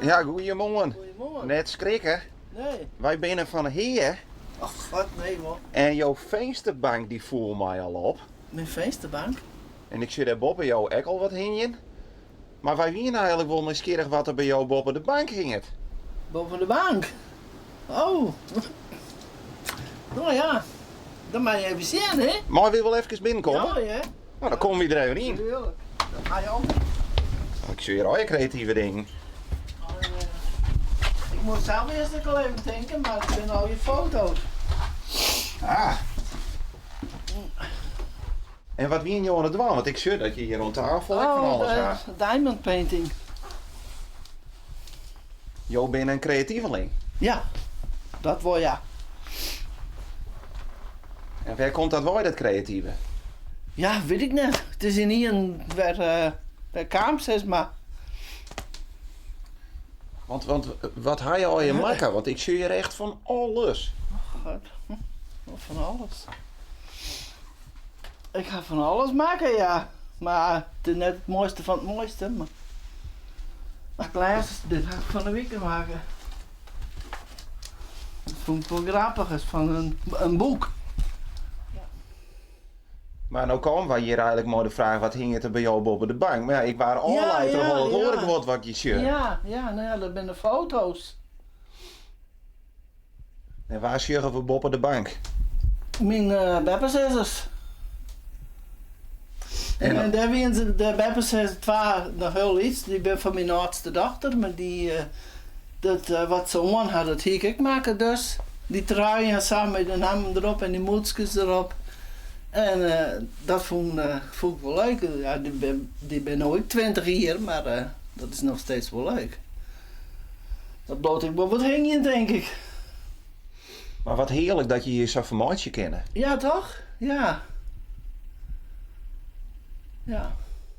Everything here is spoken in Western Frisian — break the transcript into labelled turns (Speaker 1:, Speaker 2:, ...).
Speaker 1: Ja, goeiemoarn.
Speaker 2: Goeiemoarn.
Speaker 1: Net skrikke.
Speaker 2: Nee.
Speaker 1: Wy binne fan Hea!
Speaker 2: Och god, nee man.
Speaker 1: En jo finsterbank dy foel my al op.
Speaker 2: Myn finsterbank?
Speaker 1: En ik sjoch dêr boppe jo ek al wat hingjen. Mar wy wiene eigenlik wol nijsgjirrich wat der by jo boppe de bank hinget.
Speaker 2: Boppe de bank? Oh. No ja, dan moatte je even sjen, hè?
Speaker 1: Meie wy wol efkes binnenkomme?
Speaker 2: Ja, hear.
Speaker 1: No, dan komme wy der even yn.
Speaker 2: Tuurlijk. Dat ha je altyd.
Speaker 1: Ik sjoch hjir allegear kreative dingen.
Speaker 2: Ik moat sels earst ek al even tinke, mar it binne allegear foto's.
Speaker 1: Ah. En wat wiene jo oan it dwaan? Want ik sjoch dat je hjir oan tafel ek fan alles ha.
Speaker 2: Oh, diamond painting.
Speaker 1: Jo binne in kreativeling.
Speaker 2: Ja, dat wol ja.
Speaker 1: En wêr komt dat wei, dat kreative?
Speaker 2: Ja, wit ik net. It is ynienen wer, wer kaam, sis mar.
Speaker 1: Want, want wat ha je allegear makke? Want ik sjoch hjir echt fan alles.
Speaker 2: Och god, fan alles. Ik ha fan alles makke, ja. Mar it is net it moaiste fan it moaiste. Mar ik lês, dit ha ik fan 'e wike makke. Dat fûn ik wol grappich, is fan in boek.
Speaker 1: Mar no kamen wy hjir eigenlik mei de fraach wat hinget der by jo boppe de bank? Mar ja, ik waard ôfleid troch al it oare guod wat je sjogge.
Speaker 2: Ja, ja, no ja, dat binne de foto's.
Speaker 1: En wa sjogge we boppe de bank?
Speaker 2: Myn beppesizzers. En dêr wienen se, de beppesizzers twa noch hiel lyts, dy binne fan myn âldste dochter, mar dy, dat wat se oan ha, dat hie ik ek makke dus. Dy trui en sa mei de nammen derop en dy mûtskes derop. En dat fûn fûn ik wol leuk. Ja, dy bin, dy binne no ek 20 jier, mar dat is noch steeds wol leuk. Dat bliuwt ek wol wat hingjen, tink ik.
Speaker 1: Mar wat hearlik dat je je sa fermeitsje kinne.
Speaker 2: Ja, toch? Ja. Ja.